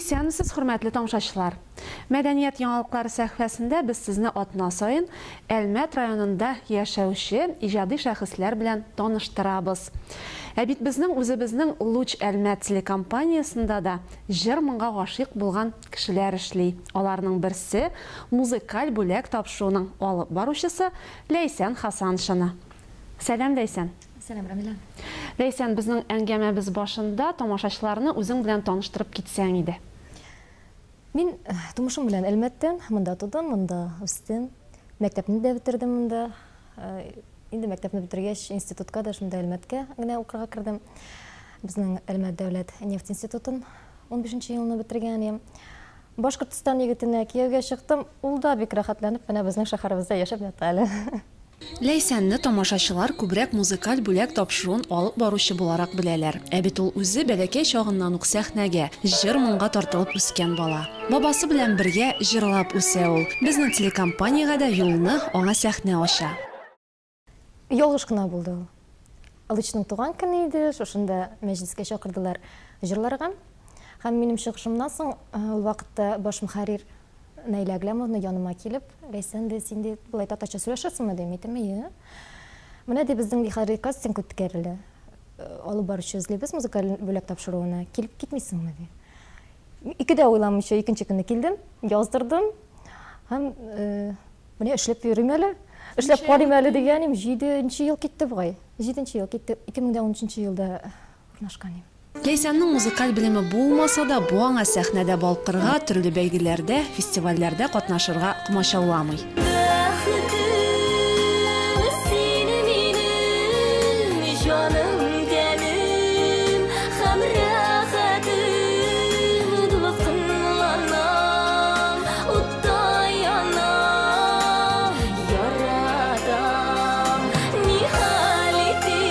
Исәнмесез, хөрмәтле тамашачылар! Мәдәният яңалыклары сәхифәсендә без сезне атна саен Әлмәт районында яшәүче иҗади шәхесләр белән таныштырабыз. Ә бит безнең үзебезнең Луч Әлмәт телекомпаниясендә дә җыр-моңга гашыйк булган кешеләр эшли. Аларның берсе, Музыкаль бүләк тапшыруның алып баручысы Ләйсән Хасаншина. Сәлам, Ләйсән! Сәлам, Рамилә. Ләйсән, безнең әңгәмәбез башында тамашачыларны үзең белән таныштырып китсәң иде. Мин тумышым белән Әлмәттән, монда тудым, монда үстем. Мәктәпне дә бетердем монда. Инде мәктәпне бетергәч, институтка да шунда Әлмәткә генә укырга кердем. Безнең Әлмәт дәүләт нефть институтын 15 елны бетергән идем. Башкортстан егетенә кияүгә чыктым, ул да бик рәхәтләнеп менә безнең шәһәребездә яшәп ята әле. Ләйсәнне тамашачылар күбрәк музыкаль бүләк тапшыруын алып баручы буларак беләләр. Ә бит ул үзе бәләкәй чагыннан ук сәхнәгә, җыр-моңга тартылып үскән бала. Бабасы белән бергә җырлап үсә ул. Безнең телекомпаниягә дә юлны аңа сәхнә ача. Ялгыш кына булды ул. Лычның туган көне иде, шушында мәҗлескә чакырдылар җырларга. Һәм минем чыгышымнан соң, ул вакытта баш мөхәррир Наилә Әгләмовна яныма килеп, Ләйсән, ди, син ди, болай татарча сөйләшәсеңме, ди. Мин әйтәм, әйе. Менә, ди, безнең ди, хәзер кастинг үткәрелә. Алып баручы эзлибез музыкаль бүләк тапшыруына. Килеп китмисеңме, ди. Ике дә уйламыйча икенче көнне килдем, яздырдым. Һәм менә эшләп йөрим әле. Эшләп карыйм әле дигәнем, җиденче ел китте бугай. Җиденче ел китте. 2013 елда урнашкан идем. Ләйсәннең музыкаль белеме булмаса да, бу аңа сәхнәдә балкырга, төрле бәйгеләрдә, фестивальләрдә катнашырга комачауламый. Бәхетем син минем, җаным-тәнем һәм рәхәтем, дулкынланам, уттай янам, яратам, нихәл итим.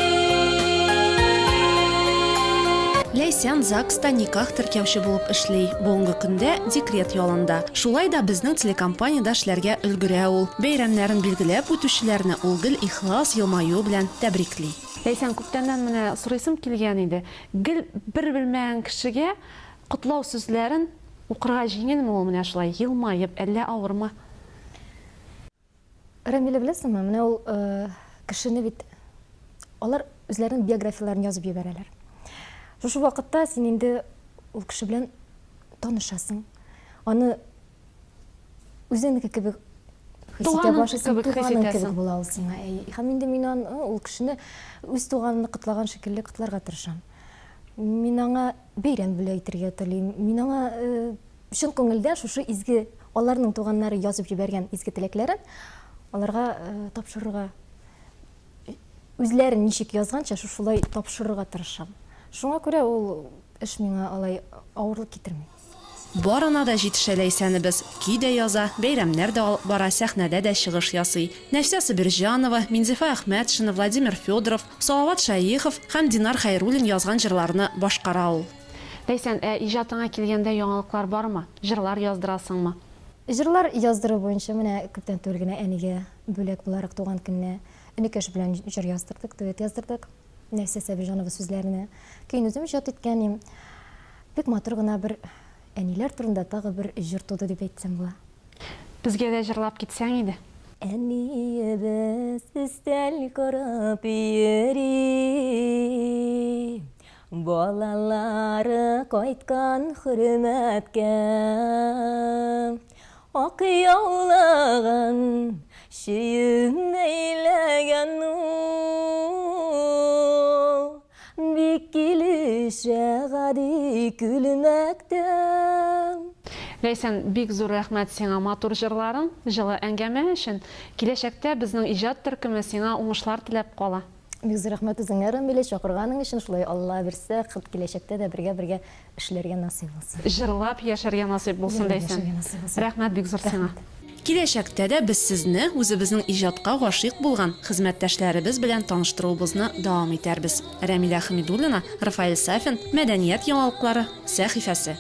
Ләйсән ЗАГСта никах теркәүче булып эшли, бүгенге көндә декрет ялында. Шулай да безнең телекомпаниядә эшләргә өлгерә ул. Бәйрәмнәрен билгеләп үтүчеләрне ул гел ихлас елмаюы белән тәбрикли. Ләйсән, күптәннән менә сорыйсым килгән иде. Гел бер белмәгән кешегә котлау сүзләрен укырга җиңелме ул менә шулай елмаеп, әллә авырмы? Рамилә, беләсеңме, менә ул кешене бит алар үзләренең биографияләрен язып җибәрәләр. Шушы вакытта син инде ул кеше белән танышасың. Аны үзеңнеке кебек хис итә башлыйсың, туганың кебек була ул сиңа. Һәм инде мин аны, ул кешене үз туганымны котлаган шикелле котларга тырышам. Мин аңа бәйрәм бүләк итәргә телим. Мин аңа Чын күңелдән шушы изге, аларның туганнары язып җибәргән изге теләкләрен аларга тапшырырга, үзләре ничек язганча, шушылай тапшырырга тырышам. Шуңа күрә ул эш миңа алай авырлык китерми. Барына да җитешә Ләйсәнебез, көй дә яза, бәйрәмнәр дә алып бара, сәхнәдә дә чыгыш ясый. Нәфисә Сабирҗанова, Минзифа Әхмәтшина, Владимир Федоров, Салават Шәехов һәм Динар Хәйруллин язган җырларны башкара ул. Ләйсән, ә иҗатыңа килгәндә яңалыклар бармы? Җырлар яздырасыңмы? Җырлар яздыру буенча менә күптән түгел генә әнигә бүләк буларак туган көнне энекәш белән җыр яздырдык, дуэт яздырдык. Нәфисә Сабирҗанова сүзләренә. Көен үзем иҗат иткән идем. Бик матур гына бер әниләр турында тагы бер җыр туды дип әйтсәм була. Безгә дә җырлап китсәң иде. Әниебез өстәл корып йөри. Балалары кайткан хөрмәткә, Ак яулыгын чөем бәйләгән ул. Бик килешә гади күлмәктә. Ләйсән, бик зур рәхмәт сиңа матур җырларың, җылы әңгәмә өчен. Киләчәктә безнең иҗат төркеме сиңа уңышлар теләп кала. Бик зур рәхмәт үзеңә, Рамилә, чакырганың өчен. Шулай Алла бирсә, кып киләчәктә дә бергә-бергә эшләргә насыйп булсын. Җырлап яшәргә насыйп булсын, Җырлап Ләйсән. яшәргә насыйп булсын. Рәхмәт бик зур сиңа. Рәхмәт. Киләчәктә дә без сезне үзебезнең иҗатка гашыйк булган хезмәттәшләребез белән таныштыруыбызны дәвам итәрбез. Рәмилә Хәмидуллина, Рафаэль Сафин, Мәдәният яңалыклары сәхифәсе.